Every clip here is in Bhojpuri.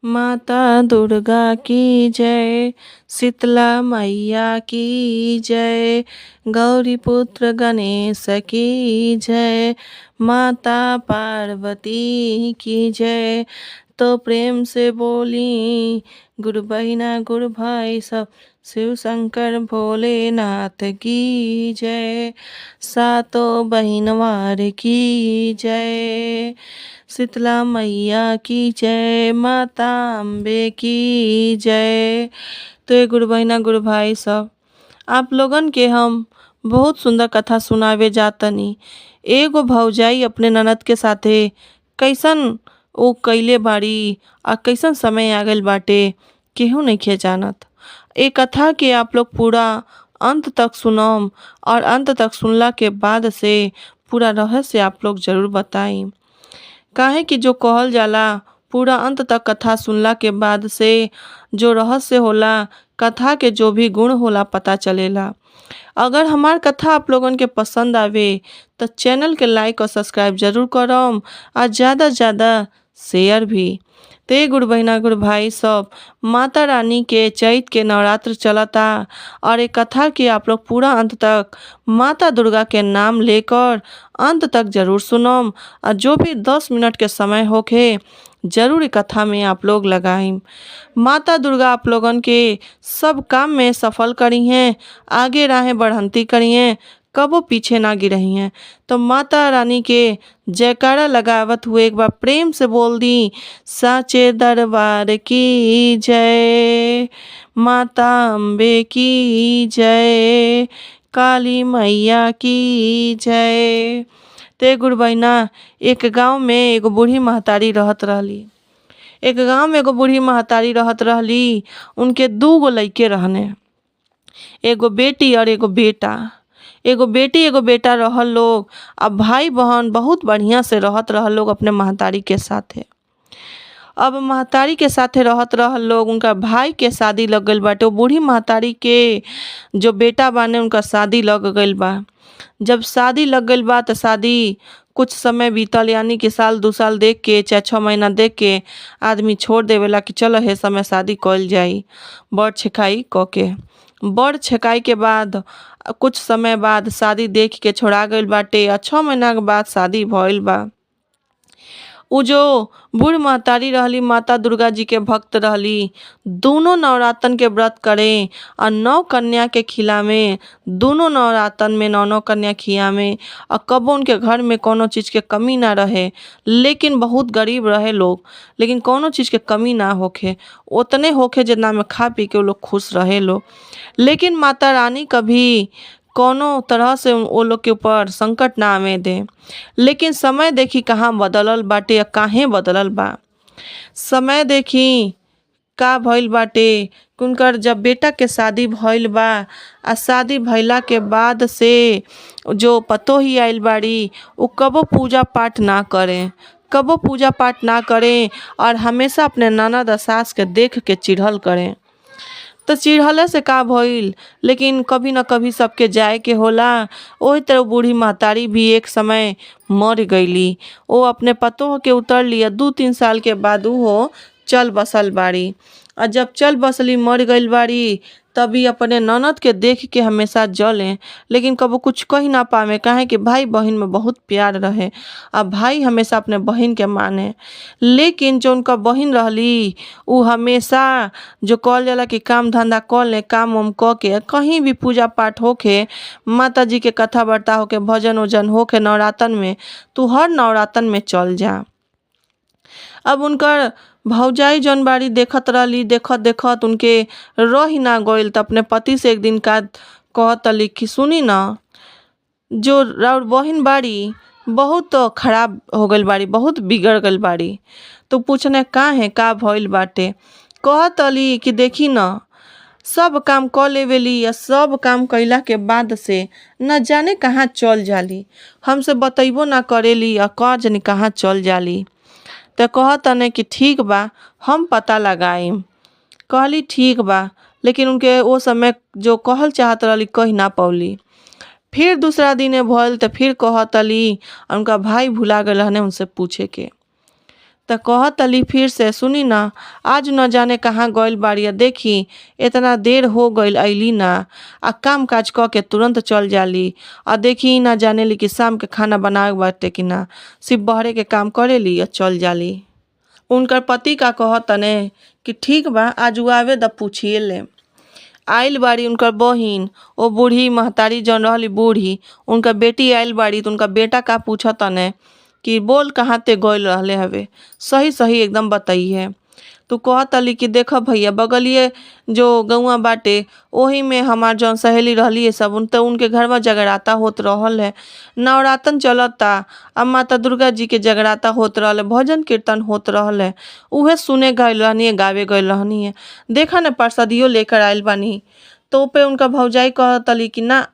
माता दुर्गा की जय, शीतला मैया की जय, गौरी पुत्र गणेश की जय, माता पार्वती की जय। तो प्रेम से बोली गुरु बहिना गुरु भाई सब, शिव शंकर भोलेनाथ की जय, सातों बहिनवार की जय, शीतला मैया की जय, माता अम्बे की जय। तो ये गुरु बहिना गुरु भाई सब, आप लोगन के हम बहुत सुंदर कथा सुनावे जातनी। एगो भौजाई अपने ननद के साथे कैसन ओ कइले बाड़ी आ कैसन समय आ गइल बाटे केहू नइखे जानत। ए कथा के आप लोग पूरा अंत तक सुनम और अंत तक सुनला के बाद से पूरा रहस्य आप लोग जरूर बताई, काहे कि जो कहल जाला पूरा अंत तक कथा सुनला के बाद से जो रहस्य होला, कथा के जो भी गुण होला पता चलेला। अगर हमार कथा आप लोगन के पसंद आवे तो चैनल के लाइक और सब्सक्राइब जरूर करम आ ज़्यादा से ज़्यादा शेयर भी। ते गुरु बहिना गुरु भाई सब, माता रानी के चैत के नवरात्र चलता और एक कथा के आप लोग पूरा अंत तक माता दुर्गा के नाम लेकर अंत तक जरूर सुनम और जो भी 10 मिनट के समय होखे जरूर कथा में आप लोग लगाइम। माता दुर्गा आप लोगन के सब काम में सफल करी हैं, आगे राहें बढ़ंती करी हैं, कबो पीछे ना गिरही हैं। तो माता रानी के जयकारा लगावत हुए एक बार प्रेम से बोल दी, साचे दरबार की जय, माता अम्बे की जय, काली मैया की जय। ते गुरु बहिना, एक गांव में एगो बूढ़ी महतारी रहत रहली। एक गांव में एगो बूढ़ी महतारी रहत रहली। उनके 2 गो लइके रहने, एगो बेटी और एगो बेटा। एगो बेटी एगो बेटा रहल लोग आ भाई बहन बहुत बढ़िया से रहत रहल लोग अपने महतारी के साथे। अब महतारी के साथे रहत रहल लोग, उनका भाई के शादी लग गइल बाटे। वो बूढ़ी महतारी के जो बेटा बाने उनका शादी लग गइल बा। जब शादी लग गइल बा तो शादी कुछ समय बीतल, यानी कि साल 2 साल देख के चाहे 6 महीना देख के आदमी छोड़ देवेला कि चलो हे समय शादी कइल जाई, बड़ छेकाई क के। बड़ छेकाई के बाद कुछ समय बाद शादी देख के छोड़ा गइल बाटे आ 6 महीना के बाद शादी भइल बा। उ जो बूढ़ महतारी रहली माता दुर्गा जी के भक्त रहली, दोनों नवरातन के व्रत करे और 9 कन्या के खिलावे, दोनों नवरातन में 9-9 कन्या खियावे और कबो उनके घर में कोनो चीज़ के कमी ना रहे। लेकिन बहुत गरीब रहे लोग, लेकिन कोनो चीज़ के कमी ना होखे, उतने होखे जितना में खा पी के वो लोग खुश रहे लोग। लेकिन माता रानी कभी कोनो तरह से वो लोग के ऊपर संकट ना आवे दे। लेकिन समय देखी कहाँ बदलल बाटे या काहे बदलल बा। समय देखी का भइल बाटे, उनकर जब बेटा के शादी भइल बा आ शादी भइला के बाद से जो पतोही आइल बाड़ी उ कबो पूजा पाठ ना करे, कबो पूजा पाठ ना करे और हमेशा अपने ननद सास के देख के चिढ़ल करें। तो चिढ़ले से का भइल, लेकिन कभी न कभी सबके जाए के होला। ओही तरह बूढ़ी महतारी भी एक समय मर गईली। वो अपने पतोह के उतर लिया, 2-3 साल के बाद उहो चल बसल बाड़ी। और जब चल बसली मर गइल बाड़ी तभी अपने ननद के देख के हमेशा जले, लेकिन कबो कुछ कही ना पावे, काहे कि भाई बहन में बहुत प्यार रहे आ भाई हमेशा अपने बहन के माने। लेकिन जो उनका बहन रहली उ हमेशा जो कहल जाला कि काम धंधा कर ले, काम उम क के कहीं भी पूजा पाठ होखे, माता जी के कथा वार्ता होखे, भजन उजन होखे नवरातन में, तू हर नवरातन में चल जा। अब उनकर भौजाई जौन बाड़ी देखत रहली, देखत देखत उनके रही ना गइल त अपने पति से एक दिन का कहतली कि सुनी ना, जो राउर बहिन बाड़ी बहुत खराब हो गइल बाड़ी, बहुत बिगड़ गइल बाड़ी। तो पूछने काहे का भइल बाटे, कहतली कि देखी न सब काम क लेवेली आ सब काम कइला के बाद से न जाने कहाँ चल जाली, हमसे बतैबो ना करेली आ का जाने कहाँ चल जाली। तो कहतने कि ठीक बा, हम पता लगाइम। कहली ठीक बा, लेकिन उनके वो समय जो कहल चाहत रहली कही ना पौली। फिर दूसरा दिन भइल तो फिर कहतली, उनका भाई भुला गए रहने उनसे पूछे के। त कहतली फिर से सुनी ना, आज न जाने कहाँ गइल बाड़ी, आ देखी एतना देर हो गइल अइली ना, आ काम काज क के तुरंत चल जाली, आ देखी ई ना जानेली कि शाम के खाना बनावे बाटे कि ना, सिर्फ बहरे के काम करेली आ चल जाली। उनकर पति का कहतने कि ठीक बा, आज उ आवे द पूछिए ले। आइल बाड़ी उनकर बहिन, ओ बूढ़ी महतारी जौन रहली बूढ़ी, उनकर बेटी आइल बाड़ी त उनका बेटा का पूछतने कि बोल कहाँ ते गइल रहले हवे, सही सही एकदम बतइहे। तो कहतली कि देख भैया, बगलिए जो गौआ बाटे ओही में हमार जौन सहेली रहली है सब, उन त उनके घरवा जगराता होत रहल है, नवरातन चलता आ माता दुर्गा जी के जगराता होत रहल है, भजन कीर्तन होत रहल है, उहे सुने गइल रहनी है, गावे गइल रहनी है, देखा न प्रसादियो लेकर आइल बानी। तो पे उनका भौजाई कहतली कि ना,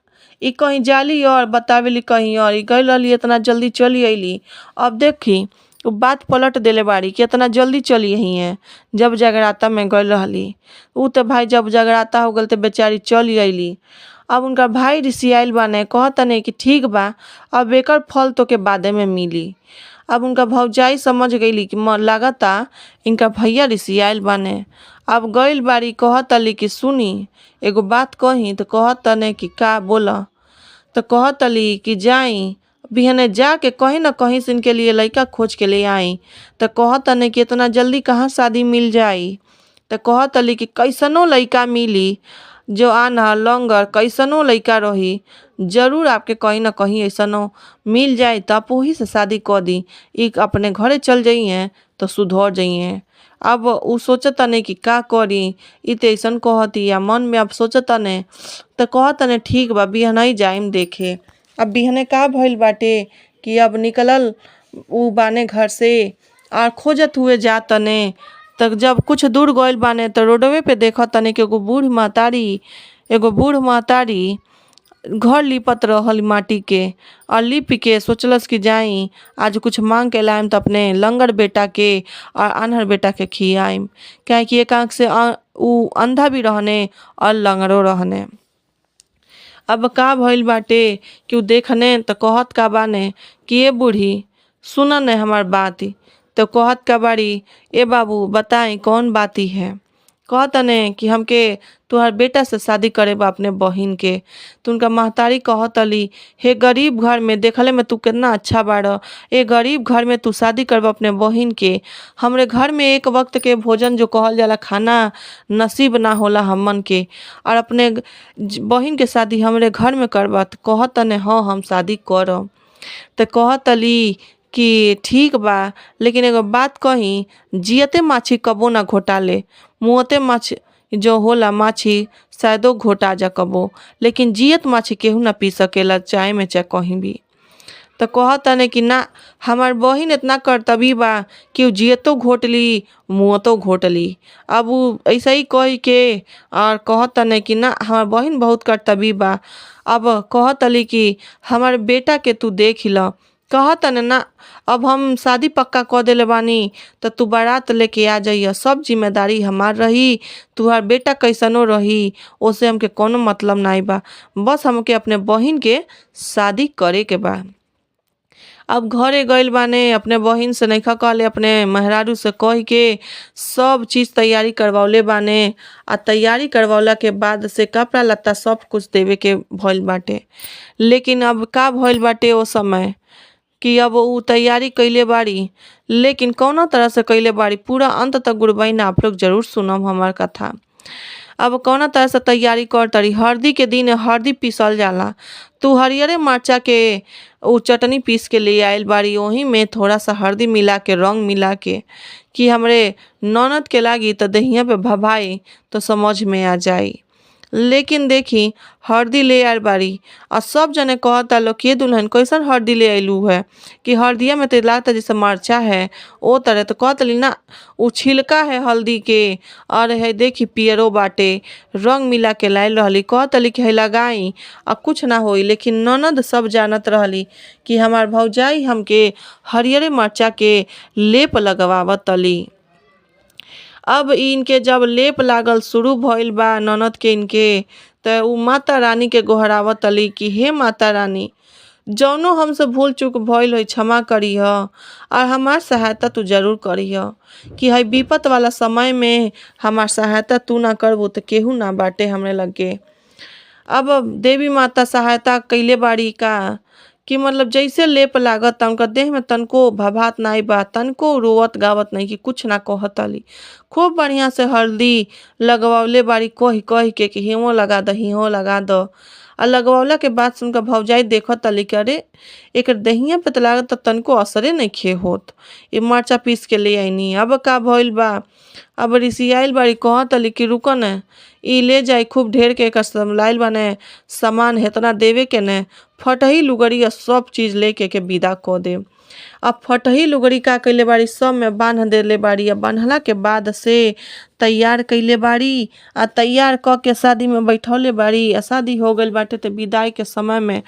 ई कहीं जाली और बतावेली कहीं और, ई गइल रहली इतना जल्दी चली अइली, अब देखी उ बात पलट देले बाड़ी कि इतना जल्दी चली आई हैं जब जगराता में गइल रहली। उ त भाई जब जगराता हो गइल त बेचारी चली अइली। अब उनका भाई रिसियाइल बाने, कहतने कि ठीक बा, अब एकर फल तोके बादे में मिली। अब उनका भौजाई समझ गईली कि लागता इनका भैया रिसियाइल बाने। अब गइल बाड़ी कहतली कि सुनी एगो बात कही, त कहतने कि का बोल, त कहतली कि जाई बिहने जाके कहीं न कहीं से इनके लिए लइका खोज के ले आई। त कहतने कि इतना जल्दी कहाँ शादी मिल जाई, त कहतली कि कैसनो लइका मिली जो आन्हा लंगर कैसनो लइका रही, जरूर आपके कहीं न कहीं ऐसनो मिल जाए त आप वही से शादी क दी, ई अपने घरे चल जइहे तो सुधर जइहे। अब उ सोचतने कि का करी, ई त ऐसन कहती या मन में अब सोचतने, त कहतने ठीक बा बिहनई जाइम देखे। अब बिहने का भइल बाटे कि अब निकलल उ बाने घर से और खोजत हुए जातने, त जब कुछ दूर गइल बाने त रोडवे पे देखतने कि एगो बूढ़ महतारी घर लिपत रहल माटी के, और लिप के सोचलस कि जाई आज कुछ मांग के लाइम त अपने लंगर बेटा के और आन्हर बेटा के खियाइम, काहे कि एक आँख से उ अंधा भी रहने और लंगरो रहने। अब का भइल बाटे कि उ देखने त कहत का बाने कि ए बूढ़ी सुन ने हमार बात, त कहत का बाड़ी ए बाबू बताई कौन बाती है, कहतने कि हमके तुहार बेटा से शादी करे बा अपने बहिन के। तो उनका महतारी कहतली हे गरीब घर में देखले में तू कितना अच्छा बाड़, ए गरीब घर में तू शादी करब अपने बहिन के, हमरे घर में एक वक्त के भोजन जो कहल जाला खाना नसीब ना होला हमन के, और अपने बहिन के शादी हमरे घर में करब। त कहतने हाँ हम शादी करब। त कहतली कि ठीक बा, लेकिन एगो बात कही, जियते माछी कबो ना घोटाले, मुँहते माछी जो होला माछी शायदो घोटा जा कबो, लेकिन जियत माछी केहू ना पी सकेला चाय में चाहे कहीं भी। त कहतने कि ना हमार बहिन इतना कर्तव्य बा कि उ जियतो घोटली मुँहतो घोटली। अब उ ऐसे ही कही के और कहतने कि ना हमार बहिन बहुत कर्तव्य बा। अब कहतली कि हमार बेटा के तू देख ल, कहतने ना अब हम शादी पक्का क देले बानी त तू बारात लेके आ जाइह, सब जिम्मेदारी हमार रही, तुहार बेटा कैसनो रही ओसे हमके कोनो मतलब नाई बा, बस हमके अपने बहिन के शादी करे के बा। अब घरे गइल बाने अपने बहिन से नइखा कहले, अपने मेहरारू से कह के सब चीज़ तैयारी करवौले बाने, आ तैयारी करवौला के बाद से कपड़ा लत्ता सब कुछ देवे के भइल बाटे। लेकिन अब का भइल बाटे ओ समय कि अब उ तैयारी कइले बाड़ी, लेकिन कौना तरह से कइले बाड़ी पूरा अंत तक गुरबईन आप लोग जरूर सुनम हमार कथा। अब कौना तरह से तैयारी कर तरी, हरदी के दिन हरदी पीसल जाला, तू हरियरे मरचा के उ चटनी पीस के ले आइल बाड़ी, ओही में थोड़ा सा हरदी मिला के रंग मिला के कि हमरे ननद के लागी त देहिया पे भभाई तो समझ में आ जाई। लेकिन देखी हरदी ले आइल बाड़ी और सब जने कहता लोग कि दुल्हन कैसन हरदी ले अइलू है, कि हरदिया में तो लागता जैसे मरचा है ओ तरह। तो कहतली ना उ छिलका है हल्दी के, और है देखी पियरो बाटे रंग मिला के लाइल रहली। कहतली कि है लगाई आ कुछ ना होई, लेकिन ननद सब जानत रहली कि हमार भौजाई हमके हरियरे मरचा के लेप लगवावतली। अब इनके जब लेप लागल शुरू भइल बा ननद के इनके, त उ माता रानी के गोहरावतली कि हे माता रानी जौनो हमसे भूल चूक भइल होई क्षमा करीह और हमार सहायता तू जरूर करीह कि हई विपत वाला समय में हमार सहायता तू ना करबू त केहू ना बाटे हमरे लगे। अब देवी माता सहायता कइले बाड़ी का कि मतलब जैसे लेप लागत उनका देह में तनको भभात नाई बा, तनको रोवत गावत नहीं कि कुछ ना कहतली। खूब बढ़िया से हल्दी लगवले बाड़ी कह कह के कि हियों लगा द, हियों लगा द। आ लगवला के बाद से उनका भौजाई देखतली कि अरे एकर देहिया पे त लागत तनको असरे नइखे होत, इ मरचा पीस के ले आइनी। अब का भइल बा, अब रिसियाइल बाड़ी कहतली कि रुक न इ ले जाई खूब ढेर के एकर लाइल बाने सामान हेतना देवे के ने फटही लुगरी आ सब चीज लेके के विदा क दे। अब फटही लुगरी का कइले बाड़ी सब में बांध देले बाड़ी। आ बांधला के बाद से तैयार कइले बाड़ी आ तैयार क के शादी में बैठौले बाड़ी। आ शादी हो गइल बाटे त विदाई के समय में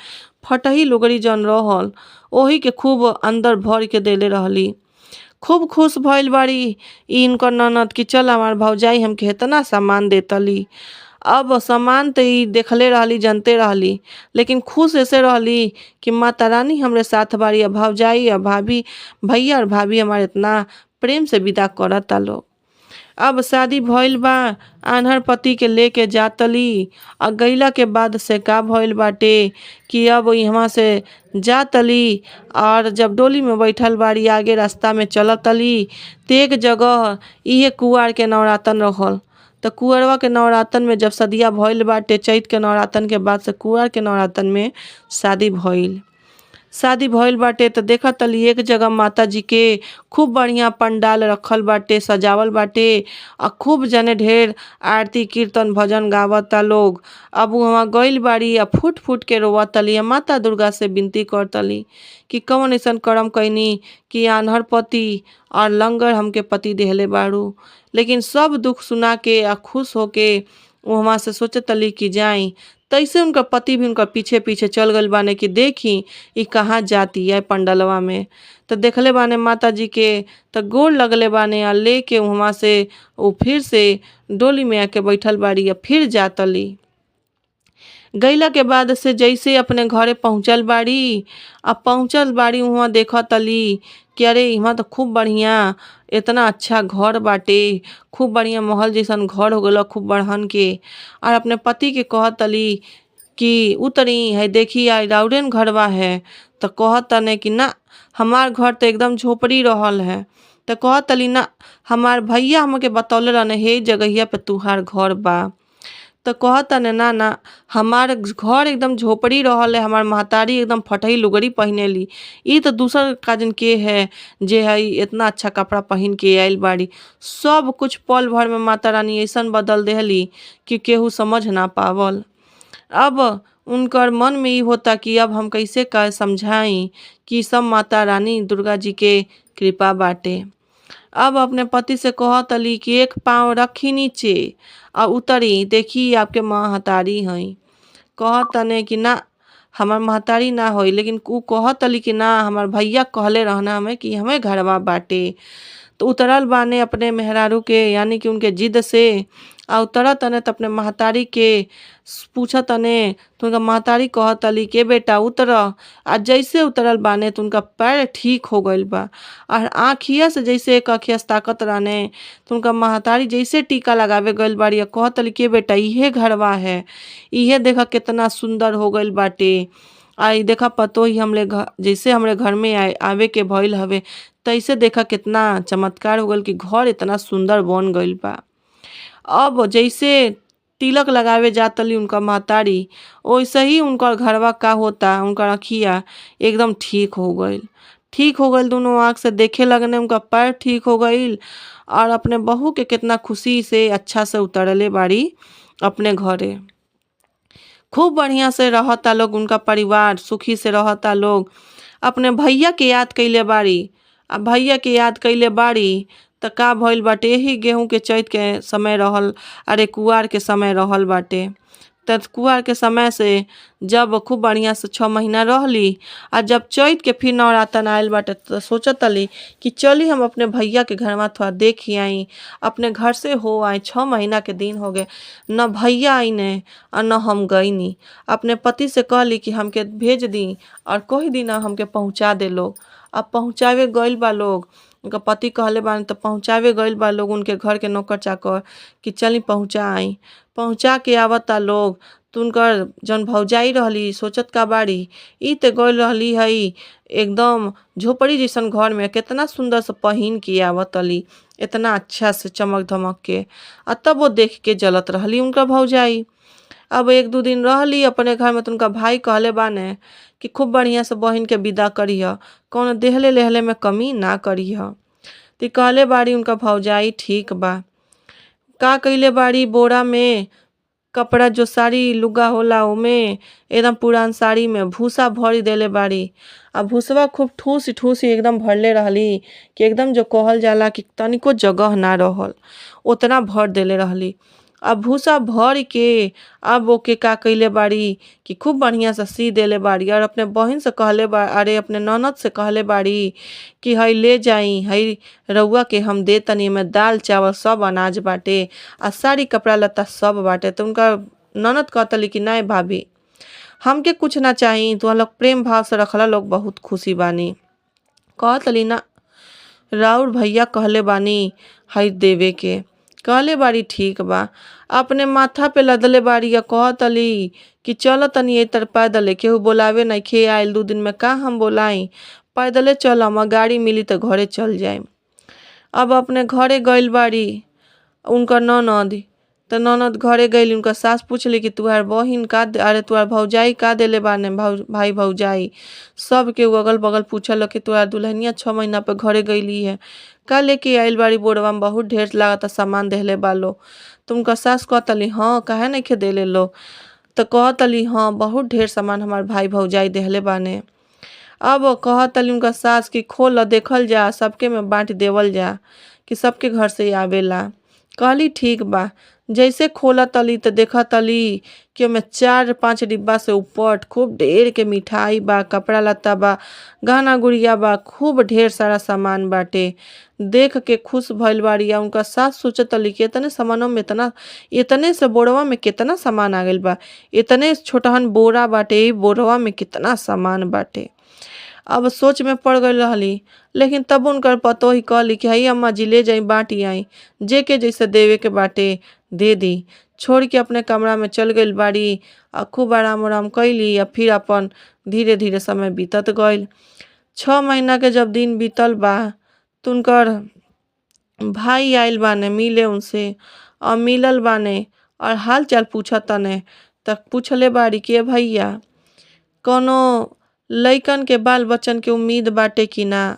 फटही लुगरी जौन रहल ओही के खूब अंदर भर के देले रहली। खूब खुश भइल बाड़ी इनकर ननद कि चल हमार भौजाई हमके हेतना सामान देतली। अब सामान त इ देखले रहली, जनते रहली, लेकिन खुश ऐसे रहली कि माता रानी हमरे साथ बाड़ी आ भौजाई आ भाभी भैया और भाभी हमार इतना प्रेम से विदा करता लोग। अब शादी भइल बा, आन्हर पति के लेके जातली आ गइला के बाद से का भइल बाटे कि अब इहवा से जातली और जब डोली में बैठल बाड़ी आगे रास्ता में चलतली त एक जगह इहे कुआर के नवरातन रहल। त कुंवरवा के नवरातन में जब सदिया भइल बाटे, चैत के नवरातन के बाद से कुंवर के नवरातन में शादी भइल। शादी भइल बाटे त देखतली एक जगह माता जी के खूब बढ़िया पंडाल रखल बाटे, सजावल बाटे आ खूब जने ढेर आरती कीर्तन भजन गावता लोग। अब वहाँ गइल बाड़ी आ फूट फूट के रोवतली आ माता दुर्गा से विनती करतली कि कौन ऐसन करम कइनी कि आन्हर पति और लंगर हमके पति देहले बाड़ू। लेकिन सब दुख सुना के आ खुश होके वहाँ से सोचतली कि जाई तैसे उनका पति भी उनका पीछे पीछे चल गइल बाने कि देखी इ कहाँ जाती है पंडलवा में। त देखले बाने माता जी के त गोड़ लगले बाने आ लेके वहाँ से उ फिर से डोली में आके बैठल बाड़ी आ फिर जातली। गइला के बाद से जैसे अपने घरे पहुँचल बाड़ी आ पहुँचल बाड़ी वहाँ देखतली कि अरे इहाँ त खूब बढ़िया इतना अच्छा घर बाटे, खूब बढ़िया महल जैसन घर हो गइल खूब बड़हन के। और अपने पति के कहतली कि उतरी है देखी आई राउरेन घरवा है। त कहतने कि ना हमार घर त एकदम झोपड़ी रहल है। त कहतली ना हमार भैया हमके बतौले रहने हे जगहिया पे तुहार घर बा। त कहतने ना ना हमार घर एकदम झोपड़ी रहल है, हमार महतारी एकदम फटही लुगरी पहिनेली, इ त दूसर काजन के है जे है इतना अच्छा कपड़ा पहिन के आइल बाड़ी। सब कुछ पल भर में माता रानी ऐसन बदल देहली कि केहू समझ ना पावल। अब उनकर मन में इ होता कि अब हम कैसे का समझाई कि सब माता रानी दुर्गा जी के कृपा बाटे। अब अपने पति से कहतली कि एक पाँव रखी नीचे आ उतरी देखी आपके महतारी हई। कहतने कि ना हमार महतारी ना होई, लेकिन उ कहतली कि ना हमार भैया कहले रहना हमें कि हमें घरवा बाटे। तो उतरल बाने अपने मेहरारू के यानी कि उनके जिद से आ उतरतने त अपने महतारी के पूछतने त उनका महतारी कहतली के बेटा उतर। आ जैसे उतरल बाने त उनका पैर ठीक हो गइल बा और आँखिया से जैसे एक अखिया से ताकत रहने त उनका महतारी जैसे टीका लगावे गइल बाड़ी आ कहतली के बेटा इहे घरवा है, इहे देखा कितना सुंदर हो गइल बाटे। आ इ देखा पतोही हमरे घर जैसे हमरे घर में आवे के भइल हवे तैसे देखा कितना चमत्कार हो गइल कि घर इतना सुंदर बन गइल बा। अब जैसे तिलक लगावे जातली उनका महतारी वैसे ही उनकर घरवा का होता उनकर अखिया एकदम ठीक हो गइल। ठीक हो गइल, दोनों आँख से देखे लगने, उनका पैर ठीक हो गइल और अपने बहू के कितना खुशी से अच्छा से उतरले बाड़ी अपने घरे। खूब बढ़िया से रहता लोग, उनका परिवार सुखी से रहता लोग। अपने भैया के याद कइले बाड़ी आ भैया के याद कइले बाड़ी त का भइल बाटे, एही गेहूं के चैत के समय रहल, अरे कुआर के समय रहल बाटे। त कुआर के समय से जब खूब बढ़िया से 6 महीना रहली आ जब चैत के फिर नवरातन आयल बाटे त सोचतली कि चली हम अपने भैया के घरवा थोड़ा देखी आई, अपने घर से हो आई। 6 महीना के दिन हो गए, न भैया आईने और न हम गईनी। अपने पति से कहली कि हमके भेज दी और कही दी ना हमके पहुँचा दे लोग। अब पहुँचावे गइल बा लोग, उनका पति कहले बान त पहुँचावे गइल बा लोग उनके घर के नौकर चाकर कि चली पहुँचा आई। पहुँचा के आवता लोग तो उनकर जौन भौजाई रहली सोचत का बाड़ी, ई त गइल रहली हई एकदम झोपड़ी जैसन घर में केतना सुंदर से पहिन के आवतली, इतना अच्छा से चमक धमक के। आ तब वो देख के जलत रहली उनकर भौजाई। अब 1-2 दिन रहली अपने घर में तो उनका भाई कहले बाने कि खूब बढ़िया से बहिन के विदा करीह, कौनो देहले लेहले में कमी ना करीह। ती कहले बाड़ी उनका भौजाई ठीक बा। का कइले बाड़ी, बोरा में कपड़ा जो साड़ी लुगा होला ओमे एकदम पुरान साड़ी में भूसा भरी देले बाड़ी। आ भूसवा खूब ठूस ठूस एकदम भरले रहली कि एकदम जो कहल जाला कि तनिको जगह ना रहल, उतना भर देले रहली। अब भूसा भर के अब ओके का कइले बाड़ी कि खूब बढ़िया से सी देले बाड़ी और अपने बहिन से कहले बा, अरे अपने ननद से कहले बाड़ी कि हई ले जाई, हई रउआ के हम दे तनी, एमे दाल चावल सब अनाज बाटे आ साड़ी कपड़ा लत्ता सब बाटे। तो उनका ननद कहतली कि नहीं भाभी, हमके कुछ ना चाही, तुहा लोग प्रेम भाव से रखला लोग बहुत खुशी बानी। कहतली ना राउर भैया कहले बानी हई देवे के। कहले बाड़ी ठीक बा। अपने माथा पे लदले बाड़ी आ कहतली कि चल तनी एतर पैदले, केहू बोलावे नइखे आइल 2 दिन में, का हम बोलाई, पैदले चलम आ गाड़ी मिली त घरे चल जाइम। अब अपने घरे गइल बाड़ी उनकर ननद, त ननद घरे गइली, उनकर सास पूछली कि तुहार बहिन का, अरे तुहार भौजाई का देले बाने, भाई भौजाई सब केहू अगल बगल पूछल कि तुहार दुल्हनिया 6 महीना पे घरे गइली है, का लेके आइल बाड़ी, बोरवा में बहुत ढेर लागता सामान देहले बालो। तो उनकर सास कहतली हाँ काहे नइखे देले लो। तो कहतली हाँ बहुत ढेर सामान हमार भाई भौजाई देहले बाने। अब कहतली उनकर सास कि खोल देखल जा, सबके में बाँट देवल जा कि सबके घर से आवेला। कहली ठीक बा। जैसे खोलतली त देखतली कि ओमे 4-5 डिब्बा से ऊपर खूब ढेर के मिठाई बा, कपड़ा लत्ता बा, गहना गुड़िया बा, खूब ढेर सारा सामान बाटे। देख के खुश भइल बाड़ी। आ उनका सास सोचतली कि इतने सामानों में इतना, इतने से बोरवा में कितना सामान आ गइल बा, इतने छोटहन बोरा बाटे, बोरवा में कितना सामान बाटे। अब सोच में पड़ गइल रहली। लेकिन तब उनकर पतोही कहली कि हई अम्मा जी ले जाई बाँटी आई, जे के जैसे देवे के बाटे दे दी। छोड़ के अपने कमरा में चल गइल बाड़ी आ खूब आराम उराम कैली आ फिर अपन धीरे धीरे समय बीतत गइल। 6 महीना के जब दिन बीतल बा तो उनकर भाई आइल बाने मिले उनसे और मिलल बाने और हाल चाल पूछतने। त पूछले बाड़ी कि भैया कोनो लइकन के बाल बच्चन के उम्मीद बाटे कि ना,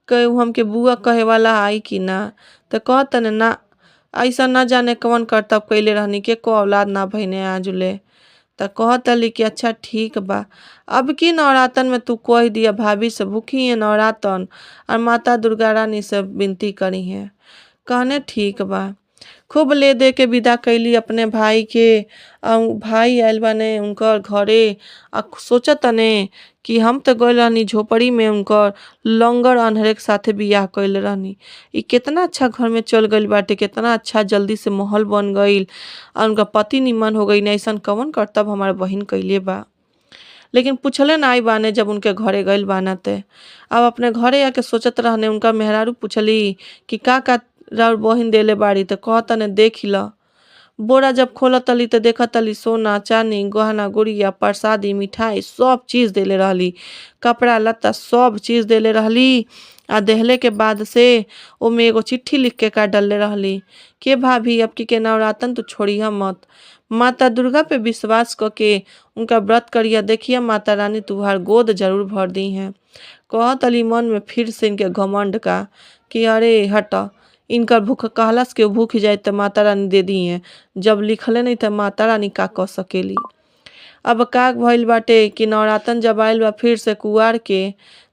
केहू हमके बुआ कहे वाला आई कि ना। त कहतने ना, ऐसा न जाने कौन करतब कैले रहनी के को औलाद ना भइने आजुले। त कहतली कि अच्छा ठीक बा, अब की नवरातन में तू कह दिया भाभी से भूखी है नवरातन और माता दुर्गा रानी से विनती करी है। कहने ठीक बा। खूब ले दे के विदा कैली अपने भाई के। भाई आयल बाने उनकर घरे आ सोचतने कि हम तो गइल रहनी झोपड़ी में उनकर लंगर अन्हरे के साथे बियाह कैले रहनी, ई केतना अच्छा घर में चल गइल बाटे, केतना अच्छा जल्दी से महल बन गइल और उनका पति निमन हो गई, ऐसन कवन करतब हमार बहिन कैले बा। लेकिन पूछले ना आई बाने जब उनके घरे गइल बाना ते। अब अपने घरे आके सोचत रहने, उनका मेहरारू पूछली कि का का राउर बहिन देले बाड़ी। त कहतने देख ल। बोरा जब खोलतली त देखतली सोना चांदी गहना गुड़िया प्रसादी मिठाई सब चीज़ देले रहली, कपड़ा लत्ता सब चीज़ देले रहली। आ देहले के बाद से ओमे एगो चिट्ठी लिख के का डलले रहली के भाभी अब की के नवरातन तो छोड़िह मत, माता दुर्गा पे विश्वास क के उनका व्रत करिया, देखिए माता रानी तुहार गोद जरूर भर दी हैं। कहतली मन में फिर से इनके घमंड का कि अरे हट, इनकर भूख कहलस के भूख जाए तो माता रानी दे दी हैं, जब लिखले नहीं तो माता रानी का कह सकेली। अब का भइल बाटे कि नवरातन जब आइल बा फिर से कुआर के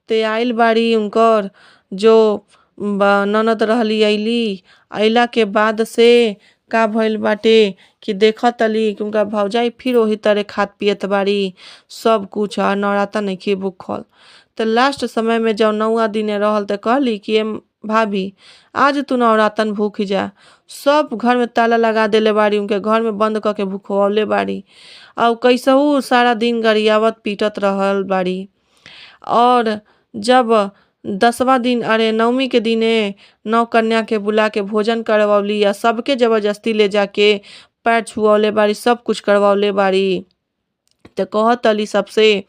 ते आइल बाड़ी उनकर जो ननद रहली अइली। अइला के बाद से का भइल बाटे कि देखतली कि उनका भौजाई फिर ओही तरह खात पियत बारी सब कुछ, आ नवरातन नइखे भूखल। त लास्ट समय में जब नौवा दिने रहल त कहली कि ए भाभी, आज तू नवरातन भूख जा। सब घर में ताला लगा देले बारी, उनके घर में बंद क के भूखवले बारी और कैसहू सारा दिन गरियावत पीटत रहल बारी। और जब 10वां दिन अरे नवमी के दिने 9 कन्या के बुला के भोजन करवौली आ सबके जबरदस्ती ले जाके पैर छुअवले बारी, सब कुछ करवौले बारी। त कहतली सबसे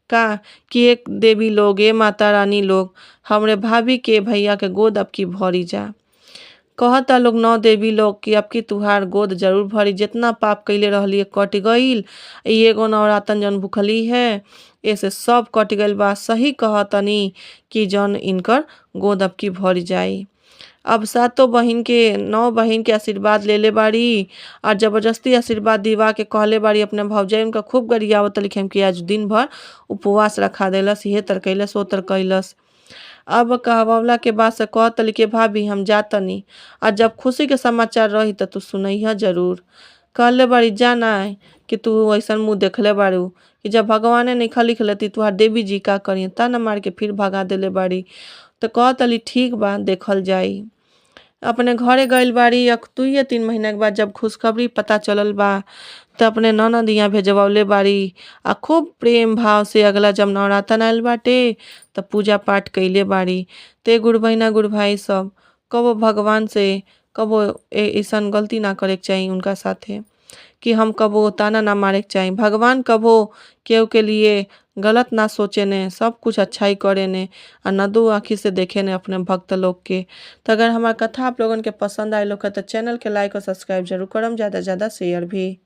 का कि एक देवी लोग, ए माता रानी लोग, हमरे भाभी के भैया के गोद अब की भरी जा। कहता लोग 9 देवी लोग कि अब की तुहार गोद जरूर भरी, जितना पाप कैले रहली कट गईल, एगो नवरातन जौन भूखली है ऐसे सब कट गईल बा। सही कहतनी कि जौन इनकर गोद अब की भरी जाई। अब 7 बहिन के 9 बहिन के आशीर्वाद लेले बारी और जबरदस्ती आशीर्वाद दिवा के कहले बारी अपने भौजाई उनका खूब गरियावत लिखे कि आज दिन भर उपवास रखा देलस, ये तर कैलस ओ तर कैलस। अब कहवला के बाद से कहतली के भाभी हम जातनी, और जब खुशी के समाचार रही त तू सुनैह जरूर। कहले बारी जाना कि तू ऐसा मुँह देखले बारू कि जब भगवाने नहीं लिख लेती तुहार देवी जी का करी, ताना मार के फिर भगा देले बारी। तो कहतली ठीक बा देखल जाई। अपने घरे गइल बारी। 2-3 महीना के बाद जब खुशखबरी पता चलल बा त अपने ननद यहाँ भेजवौले बारी आ खूब प्रेम भाव से अगला जब नवरातन आयल बाटे त पूजा पाठ कैले बारी। ते गुरु बहिना गुरु भाई सब कबो भगवान से कबो ऐसन गलती ना करे के चाही उनका साथे कि हम कबो ताना ना मारे के चाही। भगवान कबो केहू के लिए गलत ना सोचे ने, सब कुछ अच्छा ही करे ने आ नदो आँखी से देखे ने अपने भक्त लोग के। तो अगर हमार कथा आप लोगन के पसंद आयल होखे त चैनल के लाइक और सब्सक्राइब जरूर करम, ज़्यादा से ज़्यादा शेयर भी।